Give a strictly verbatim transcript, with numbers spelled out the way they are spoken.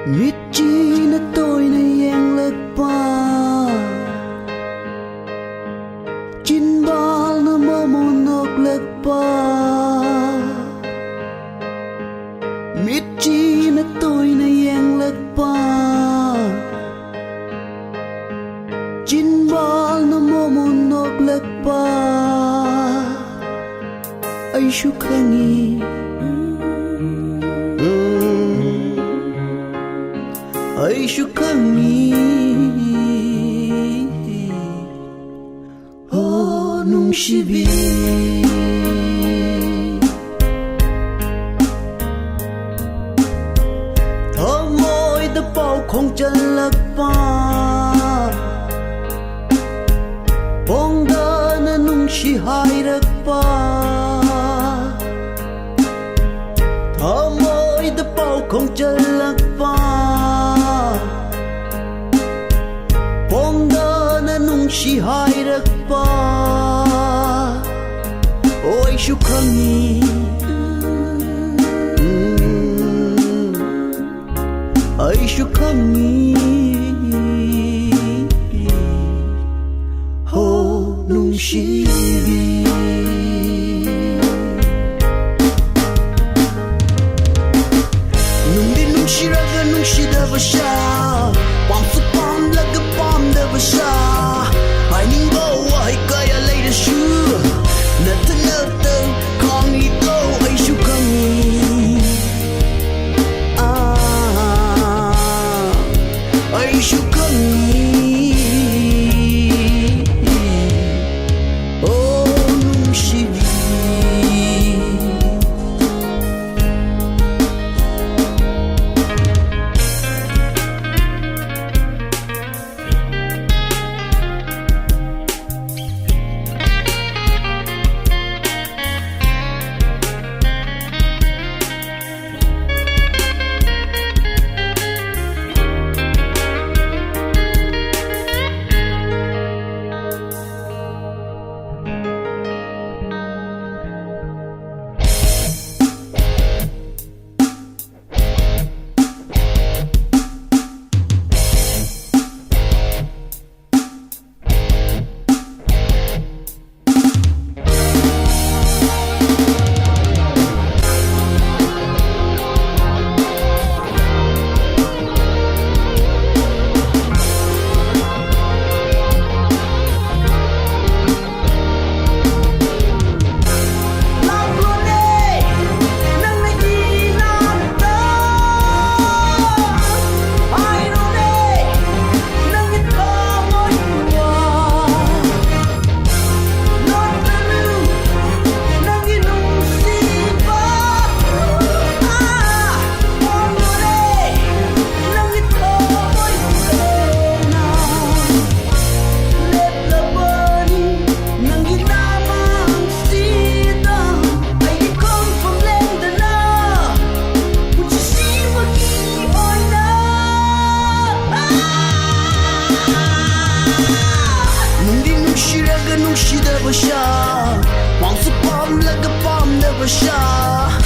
ꯃꯤꯠꯆꯤꯅ ꯇꯣꯏꯅ ꯌꯦꯡꯂꯛꯄ, ꯆꯤꯟꯕꯥꯜꯅ ꯃꯣꯃꯣꯟ ꯅꯣꯛꯂꯛꯄ, ꯃꯤꯠꯆꯤꯅ ꯇꯣꯏꯅ ꯌꯦꯡꯂꯛꯄ, ꯆꯤꯟꯕꯥꯜꯅ ꯃꯣꯃꯣꯟ ꯅꯣꯛꯂꯛꯄ, ꯑꯩꯁꯨ ꯈꯪꯏ, ꯑꯩꯁꯨ ꯈꯪꯏ꯫ ꯍꯣ ꯅꯨꯡꯁꯤꯕꯤ, ꯊꯃꯣꯏꯗ ꯄꯥꯎ ꯈꯣꯡꯆꯜꯂꯛꯄ, ꯐꯣꯡꯗꯅ ꯅꯨꯡꯁꯤ ꯍꯥꯏꯔꯛꯄ, ꯊꯃꯣꯏꯗ ꯄꯥꯎ ꯈꯣꯡꯆꯜꯂꯛꯄ, ꯐꯣꯡꯗꯅ ꯅꯨꯡꯁꯤ ꯍꯥꯏꯔꯛꯄ, ꯑꯣ ꯑꯩꯁꯨ ꯈꯪꯏ, ꯎꯝ, ꯑꯩꯁꯨ ꯈꯪꯏ꯫ ꯍꯣ ꯅꯨꯡꯁꯤꯕꯤ, ꯅꯨꯡꯗꯤ ꯅꯨꯡꯁꯤꯔꯒ ꯅꯨꯡꯁꯤꯗꯕ ꯁꯥ, ꯄꯥꯝꯁꯨ ꯄꯥꯝꯂꯒ ꯄꯥꯝꯗꯕ ꯁꯥ, ꯍꯥꯏꯅꯤꯡꯕ ꯋꯥꯍꯩ ꯀꯌꯥ ꯂꯩꯔꯁꯨ ꯅꯊꯟꯅꯇ ꯈꯪꯂꯤꯗꯣ ꯑꯩꯁꯨ ꯈꯪꯏ꯫ ꯑꯥ, ꯑꯩꯁꯨ ꯈꯪꯏ꯫ ꯑꯣ ꯅꯨꯡꯁꯤꯕꯤ, ꯄꯩꯁꯥ꯫ ꯄꯥꯝꯁꯨ ꯄꯥꯝꯂꯒ ꯄꯥꯝꯗꯕ ꯁꯥ꯫